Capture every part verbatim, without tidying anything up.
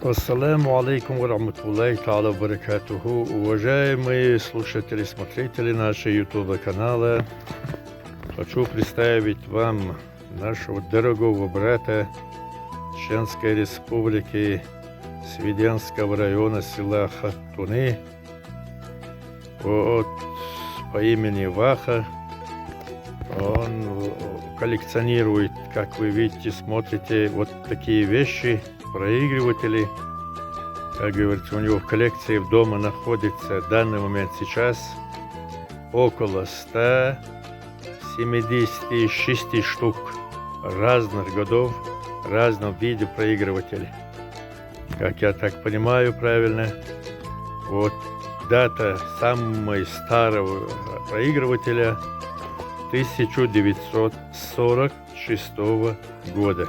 Ассаламу алейкум ва рахматуллахи та'аля ва баракатуху. Уважаемые слушатели, смотрители нашего YouTube канала, хочу представить вам нашего дорогого брата Чеченской Республики, Свиденского района, села Хаттуны, вот, по имени Ваха. Он э, коллекционирует, как вы видите, смотрите, вот такие вещи, проигрыватели. Как говорится, у него в коллекции в дома находится в данный момент сейчас около ста семидесяти шести штук разных годов, разного вида проигрывателей. Как я так понимаю правильно, вот дата самого старого проигрывателя — тысяча девятьсот сорок шестого года.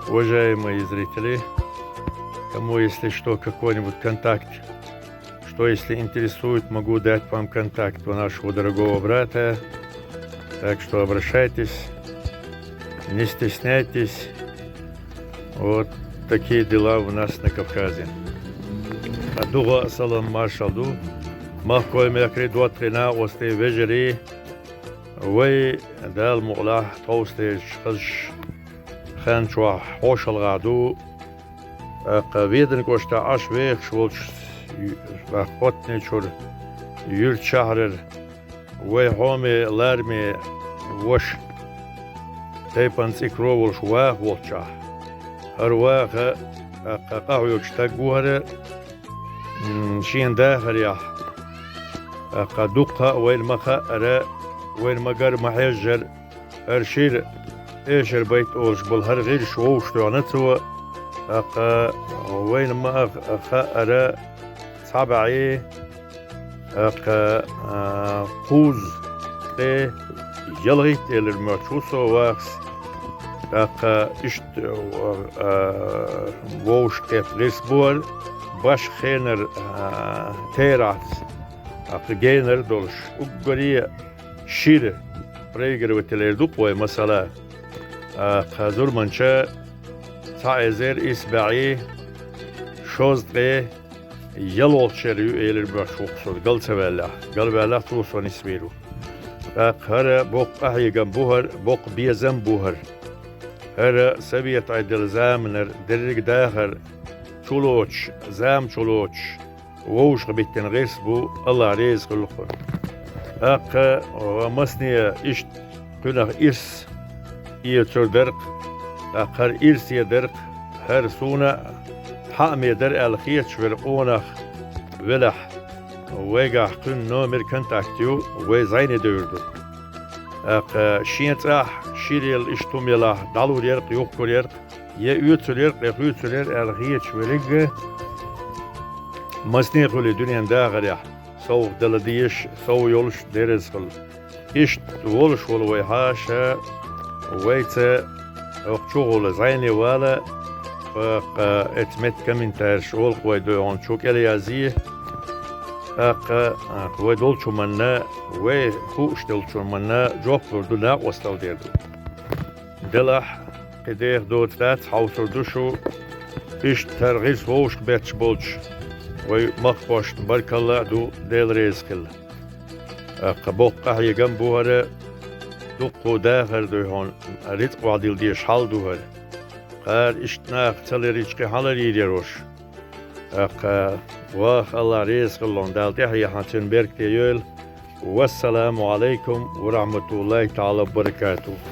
Уважаемые зрители, кому, если что, какой-нибудь контакт, что если интересует, могу дать вам контакт у нашего дорогого брата. Так что обращайтесь, не стесняйтесь. Вот такие дела у нас на Кавказе. А дугӀа, салам, маршал ду. Махкой мекри, доттагӀий, накъостий, вежарий. Вай, Дала мукъалахь, тховсдеш хазаш хан чохь хьошалгӀа ду. ТӀаккха Веданан кӀоштахь Ӏаш вехаш волчу, тӀаккха Хоттане чуьра, юьртан шахьарара, вай хьоме лараме ваша, тайпана цӀикаро волуш Ваха волчохь. ХӀара Ваха, тӀаккха къахьоьгуш стаг ву хӀара, м, шен дахарехь, тӀаккха дуккха а вайна ма хаьара, вайна ма гара, ма хьежжара, хӀара шира эшар байта олуш болу хӀара гӀирс вовшахтоьхна цо, тӀаккха вайна ма а хаьара, цхьа бӀе, тӀаккха, а, кхузткъе ялхитта элира моьттуш ву со Вахас, тӀаккха иштта, а, вовшахкхетта гӀирс бу хӀара, башха хенара, а, терахьца, тӀаккха генара долуш, уггаре шира проигрыватель эр ду-кх вай, масала, а, кхузткъа зурманча цхьа эзар исс бӀе шовзткъе ялхолгӀачу шарахь ю, элира моьттуш ву-кх со, гал ца ваьллехь. Гал ваьллехь, цо сона нисвийр ву. ТӀаккха хӀара боккха къахьегам бу хӀара, боккха безам бу хӀара. ХӀара совет Ӏедалан заманара дерриг дахар чулоцуш, зама чулоцуш, вовшахбиттина гӀирс бу, АллахӀ реза хуьлда хӀара. ТӀаккха, а, масане иштта кхуьнах ирс эцур дара-кх, тӀаккха хӀара ирсе дара-кх, хӀара суна а хьааме дара аьлла хеташ верг къонах велахь, вайгахь кхуьнан номер, контакт ю, вай зӀене девр ду. ТӀаккха шен цӀахь шира елла иштта хӀума елахь, дӀалур яра-кх, юхкур яра-кх, я оьцур яра-кх, я хуьйцур яра аьлла хеташ верг а, масане хуьлий дуьненан дахарехь, совгӀат дала дезаш, сов йолуш, дерриг а хуьлу. Иштта волуш волу вай хьаша, вайца хӀокху чухула зӀене вала, тӀаккха эцу метта комментареш олу-кх вай, дуьхьал чу кӀел язъе. ТӀаккха, а, вай долчу хӀуманна, вай хууш долчу хӀуманна жоп лур ду, накъосталла дер ду. Делахь, кхин деха доцу дац, хьовсур ду шу. Иштта хӀара гӀирс вовшахбетташ болчу вай махкахошна баркалла а ду, Дела реза хила. ТӀаккха боккха къахьегам бу хӀара, дуккха дахар ду хьуна, рицкъ охьадилла дезаш хьал ду хӀара. Кхара иштта наха ца лерича, кхин хьан ларйийр яра уьш? ТӀаккха Ваха, АллахӀ реза хуьлда хьуна, Дала тӀаьхье хьан цуьнан беркате йойла. Вассаламу Ӏалайкум ва рахьматуллахӀи таӀала ва баракатухӀ.